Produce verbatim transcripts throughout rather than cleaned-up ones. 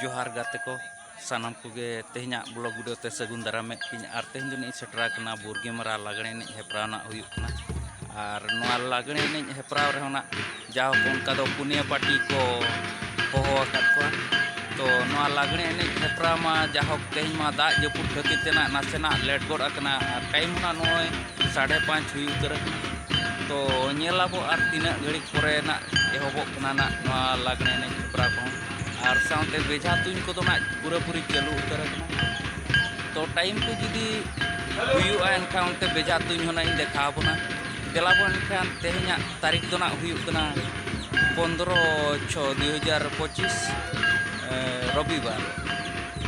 ᱡᱚᱦᱟᱨ ᱜᱟᱛᱮ ᱠᱚ, ᱥᱟᱱᱟᱢ ᱠᱚᱜᱮ ᱛᱮᱦᱮᱧᱟᱜ ᱵᱞᱚᱜ ᱵᱷᱤᱰᱤᱭᱳ ᱛᱮ ᱥᱟᱹᱜᱩᱱ ᱫᱟᱨᱟᱢᱮᱫ ᱯᱮᱭᱟᱹᱧ᱾ ᱟᱨ ᱛᱮᱦᱮᱧ ᱫᱚ ᱱᱤᱡ ᱥᱮᱴᱮᱨ ᱟᱠᱟᱱᱟ ᱵᱩᱨᱜᱤᱢᱟᱨᱟ ᱞᱟᱜᱽᱬᱮ ᱮᱱᱮᱡ ᱦᱮᱯᱨᱟᱣ ᱱᱟᱜ ᱦᱩᱭᱩᱜ ᱠᱟᱱᱟ᱾ ᱟᱨ ᱱᱚᱣᱟ ᱞᱟᱜᱽᱬᱮ ᱮᱱᱮᱡ ᱦᱮᱯᱨᱟᱣ ᱨᱮᱦᱚᱸ ᱱᱟᱜ ᱡᱟᱦᱳᱠ ᱚᱱᱠᱟ ᱫᱚ ᱯᱩᱱᱭᱟᱹ ᱯᱟᱹᱴᱤ ᱠᱚ ᱦᱚᱦᱚ ᱟᱠᱟᱫ ᱠᱚᱣᱟ᱾ ᱛᱚ ᱱᱚᱣᱟ ᱞᱟᱜᱽᱬᱮ ᱮᱱᱮᱡ ᱦᱮᱯᱨᱟᱣ ᱢᱟ ᱡᱟᱦᱳᱠ ᱛᱮᱦᱮᱧ ᱢᱟ ᱫᱟᱜ ᱡᱟᱹᱯᱩᱫ ᱠᱷᱟᱹᱛᱤᱨ ᱛᱮ ᱱᱟᱜ ᱱᱟᱥᱮᱱᱟᱜ ᱞᱮᱴ ᱜᱚᱫ ᱟᱠᱟᱱᱟ᱾ ᱟᱨ ᱴᱟᱭᱤᱢ ᱦᱚᱸ ᱱᱟᱜ ᱱᱚᱜᱼᱚᱭ ᱥᱟᱲᱮ ᱯᱟᱸᱪ ᱦᱩᱭ ᱩᱛᱟᱹᱨ ᱟᱠᱟᱱᱟ᱾ ᱛᱚ ᱧᱮᱞ ᱟᱵᱚ ᱟᱨ ᱛᱤᱱᱟᱹᱜ ᱜᱷᱟᱹᱲᱤᱡ ᱯᱚᱨᱮ ᱱᱟᱜ ᱮᱦᱚᱵᱚᱜ ᱠᱟᱱᱟ ᱱᱟᱜ ᱱᱚᱣᱟ ᱞᱟᱜᱽᱬᱮ ᱮᱱᱮᱡ ᱦᱮᱯᱨᱟᱣ ᱠᱚᱦᱚᱸ᱾ ᱟᱨ ᱥᱟᱶᱛᱮ ᱵᱮᱡᱷᱟ ᱛᱩᱧ ᱠᱚᱫᱚ ᱱᱟᱜ ᱯᱩᱨᱟᱹᱯᱩᱨᱤ ᱪᱟᱹᱞᱩ ᱩᱛᱟᱹᱨ ᱟᱠᱟᱱᱟ᱾ ᱛᱚ ᱴᱟᱭᱤᱢ ᱠᱚ ᱡᱩᱫᱤ ᱦᱩᱭᱩᱜᱼᱟ ᱮᱱᱠᱷᱟᱱ ᱚᱱᱛᱮ ᱵᱮᱡᱷᱟ ᱛᱩᱧ ᱦᱚᱸ ᱱᱟᱜ ᱤᱧ ᱫᱮᱠᱷᱟᱣ ᱟᱵᱚᱱᱟ᱾ ᱫᱮᱞᱟ ᱵᱚᱱ ᱮᱱᱠᱷᱟᱱ ᱛᱮᱦᱮᱧᱟᱜ ᱛᱟᱹᱨᱤᱠᱷ ᱫᱚ ᱱᱟᱜ ᱦᱩᱭᱩᱜ ᱠᱟᱱᱟ ᱯᱚᱱᱫᱽᱨᱚ ᱪᱷᱚ ᱫᱩ ᱦᱟᱡᱟᱨ ᱯᱚᱸᱪᱤᱥ, ᱮ, ᱨᱚᱵᱤᱵᱟᱨ᱾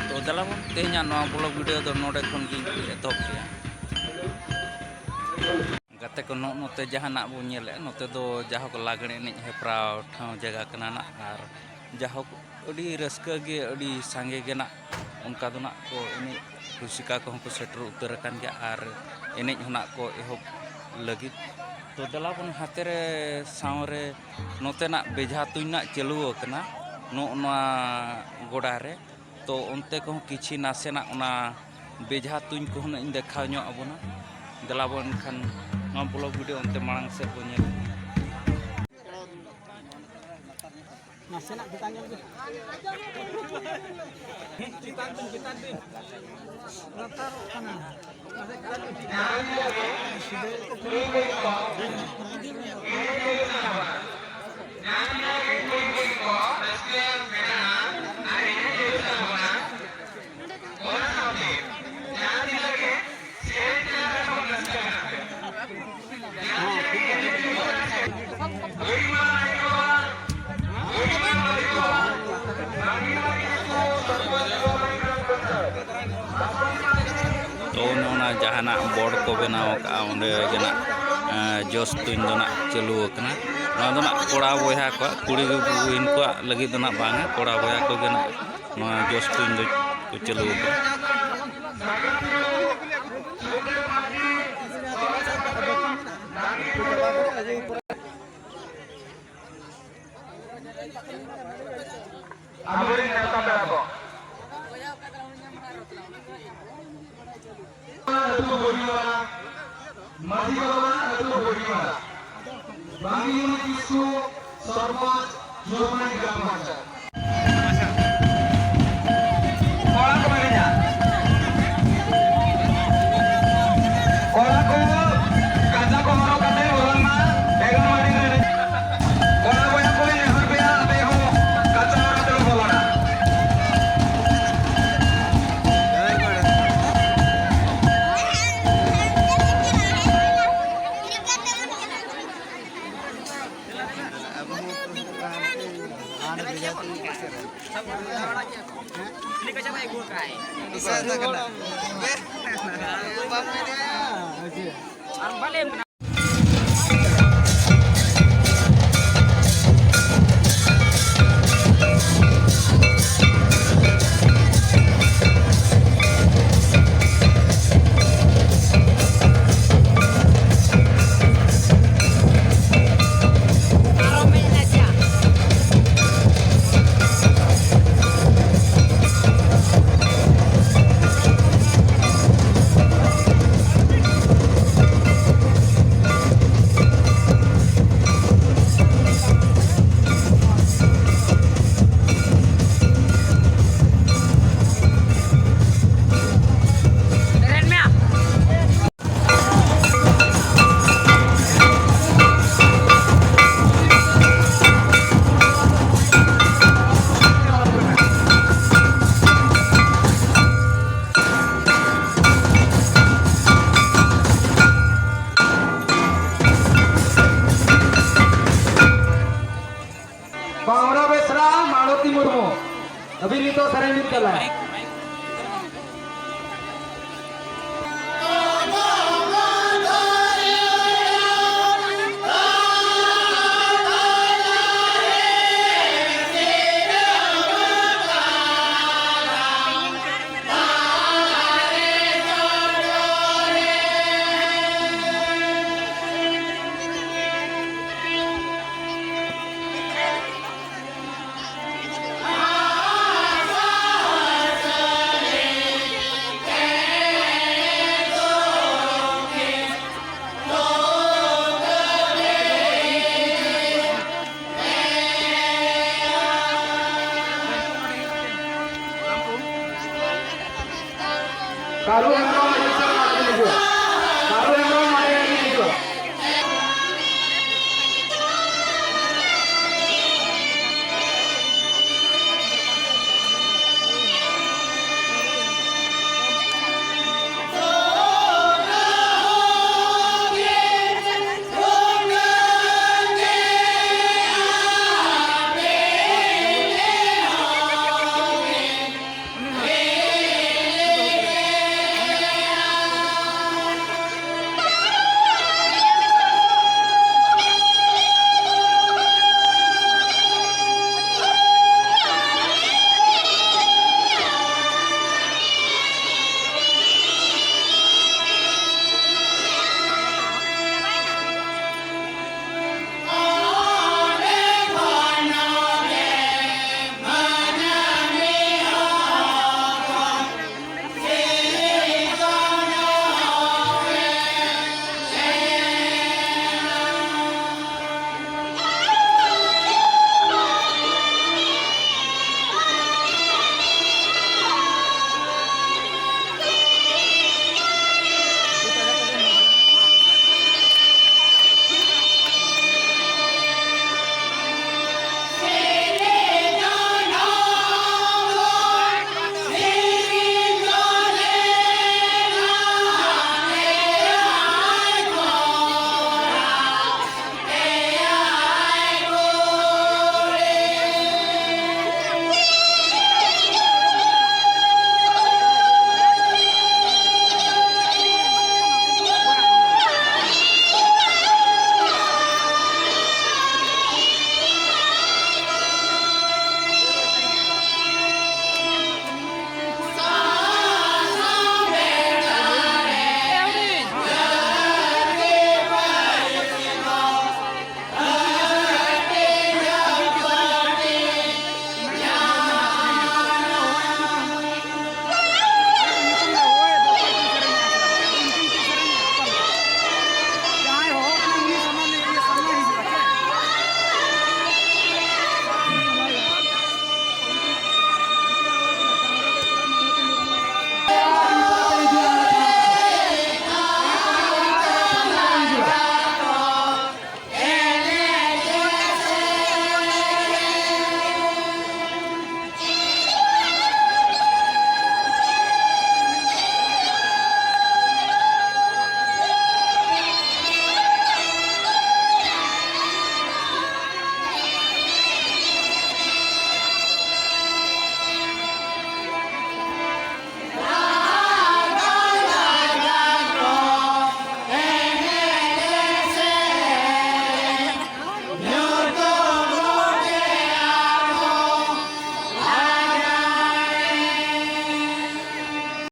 ᱛᱚ ᱫᱮᱞᱟ ᱵᱚᱱ ᱛᱮᱦᱮᱧᱟᱜ ᱱᱚᱣᱟ ᱵᱞᱚᱜ ᱵᱷᱤᱰᱤᱭᱳ ᱫᱚ ᱱᱚᱰᱮ ᱠᱷᱚᱱ ᱜᱤᱧ ᱮᱛᱚᱦᱚᱵ ᱠᱮᱫᱼᱟ᱾ ᱜᱟᱛᱮ ᱠᱚ, ᱱᱚᱜᱼᱚ ᱱᱚᱛᱮ ᱡᱟᱦᱟᱱᱟᱜ ᱵᱚᱱ ᱧᱮᱞᱮᱫᱼᱟ, ᱱᱚᱛᱮ ᱫᱚ ᱡᱟᱦᱳᱠ ᱞᱟᱜᱽᱬᱮ ᱮᱱᱮᱡ ᱦᱮᱯᱨᱟᱣ ᱴᱷᱟᱶ ᱡᱟᱭᱜᱟ ᱠᱟᱱᱟ ᱱᱟᱜ᱾ ᱟᱨ ᱡᱟᱦᱳᱠ ᱟᱹᱰᱤ ᱨᱟᱹᱥᱠᱟᱹ ᱜᱮ, ᱟᱹᱰᱤ ᱥᱟᱸᱜᱮ ᱜᱮ ᱱᱟᱜ ᱚᱱᱠᱟ ᱫᱚ ᱱᱟᱜ ᱠᱚ ᱮᱱᱮᱡ ᱨᱩᱥᱤᱠᱟ ᱠᱚᱦᱚᱸ ᱠᱚ ᱥᱮᱴᱮᱨ ᱩᱛᱟᱹᱨ ᱟᱠᱟᱱ ᱜᱮᱭᱟ᱾ ᱟᱨ ᱮᱱᱮᱡ ᱦᱚᱸ ᱱᱟᱜ ᱠᱚ ᱮᱦᱚᱵ ᱞᱟᱹᱜᱤᱫ᱾ ᱛᱚ ᱫᱮᱞᱟ ᱵᱚᱱ ᱦᱟᱛᱮ ᱨᱮ ᱥᱟᱶ ᱨᱮ ᱱᱚᱛᱮᱱᱟᱜ ᱵᱮᱡᱷᱟ ᱛᱩᱧ ᱱᱟᱜ ᱪᱟᱹᱞᱩ ᱟᱠᱟᱱᱟ ᱱᱚᱜᱼᱚ ᱱᱚᱣᱟ ᱜᱚᱰᱟ ᱨᱮ᱾ ᱛᱚ ᱚᱱᱛᱮ ᱠᱚᱦᱚᱸ ᱠᱤᱪᱷᱤ ᱱᱟᱥᱮᱱᱟᱜ ᱚᱱᱟ ᱵᱮᱡᱷᱟ ᱛᱩᱧ ᱠᱚᱦᱚᱸ ᱱᱟᱜ ᱤᱧ ᱫᱮᱠᱷᱟᱣ ᱧᱚᱜ ᱟᱵᱚᱱᱟ᱾ ᱫᱮᱞᱟ ᱵᱚᱱ ᱮᱱᱠᱷᱟᱱ ᱱᱚᱣᱟ ᱵᱞᱚᱜ ᱵᱷᱤᱰᱤᱭᱳ ᱚᱱᱛᱮ ᱢᱟᱲᱟᱝ ᱥᱮᱫ ᱵᱚᱱ ᱧᱮᱞ ᱤᱫᱤᱭᱟ᱾ ᱱᱟᱥᱮᱱᱟᱜ ᱪᱮᱛᱟᱱ ᱧᱚᱜ ᱜᱮ᱾ ᱪᱮᱛᱟᱱ ᱵᱤᱱ, ᱪᱮᱛᱟᱱ ᱵᱤᱱ᱾ ᱞᱟᱛᱟᱨᱚᱜ ᱠᱟᱱᱟ᱾ ᱛᱚ ᱱᱚᱜᱼᱚ ᱱᱟ ᱡᱟᱦᱟᱱᱟᱜ ᱵᱳᱨᱰ ᱠᱚ ᱵᱮᱱᱟᱣ ᱟᱠᱟᱫᱼᱟ, ᱚᱸᱰᱮ ᱜᱮ ᱱᱟᱜ, ᱮᱸ, ᱡᱚᱥ ᱛᱩᱧ ᱫᱚ ᱱᱟᱜ ᱪᱟᱹᱞᱩ ᱟᱠᱟᱱᱟ᱾ ᱱᱚᱣᱟ ᱫᱚ ᱱᱟᱜ ᱠᱚᱲᱟ ᱵᱚᱭᱦᱟ ᱠᱚᱣᱟᱜ, ᱠᱩᱲᱤ ᱵᱩᱦᱤᱱ ᱠᱚᱣᱟᱜ ᱞᱟᱹᱜᱤᱫ ᱫᱚ ᱱᱟᱜ ᱵᱟᱝᱟ, ᱠᱚᱲᱟ ᱵᱚᱭᱦᱟ ᱠᱚᱜᱮ ᱱᱟᱜ ᱱᱚᱣᱟ ᱡᱚᱥ ᱛᱩᱧ ᱫᱚ ᱠᱚ ᱪᱟᱹᱞᱩ ᱟᱠᱟᱫᱼᱟ᱾ ᱟᱵᱚᱨᱮᱱ ᱱᱮᱣᱛᱟ ᱯᱮᱲᱟ ᱠᱚ᱾ ᱟᱹᱛᱩ ᱵᱚᱰᱤᱣᱟᱞᱟ, ᱢᱟᱹᱡᱷᱤ ᱵᱟᱵᱟ ᱟᱹᱛᱩ ᱵᱚᱰᱤᱣᱟᱞᱟ, ᱵᱟᱝᱜᱤ ᱢᱩᱱᱤ ᱠᱤᱥᱠᱩ, ᱥᱚᱨᱯᱚᱧᱪ, ᱡᱩᱣᱟᱹᱱ ᱜᱨᱟᱢ ᱯᱚᱧᱪᱟᱭᱮᱛ᱾ ᱠᱚᱲᱟ ᱠᱚ ᱢᱮᱱᱟᱧᱟ᱾ ᱠᱚᱲᱟ ᱠᱚ ᱠᱟᱪᱟ ᱠᱚ ᱦᱚᱨᱚᱜ ᱠᱟᱛᱮ ᱵᱚᱞᱚᱱ ᱢᱟ ᱵᱮᱜᱟᱱ ᱢᱟᱹᱰᱤ ᱨᱮ᱾ ᱠᱚᱲᱟ ᱵᱚᱭᱦᱟ ᱠᱚ ᱱᱮᱦᱚᱨ ᱯᱮᱭᱟ, ᱟᱯᱮ ᱦᱚᱸ ᱠᱟᱪᱟ ᱦᱚᱨᱚᱜ ᱛᱮ ᱵᱚᱞᱚᱱᱟ᱾ ᱯᱟᱣᱨᱟ ᱵᱮᱥᱨᱟ, ᱢᱟᱞᱚᱛᱤ ᱢᱩᱨᱢᱩ᱾ ᱟᱹᱵᱤᱱ ᱱᱤᱛᱚᱜ ᱥᱮᱨᱮᱧ ᱵᱤᱱ ᱪᱟᱞᱟᱜᱼᱟ᱾ ᱠᱟᱹᱨᱩ ᱦᱮᱢᱵᱨᱚᱢ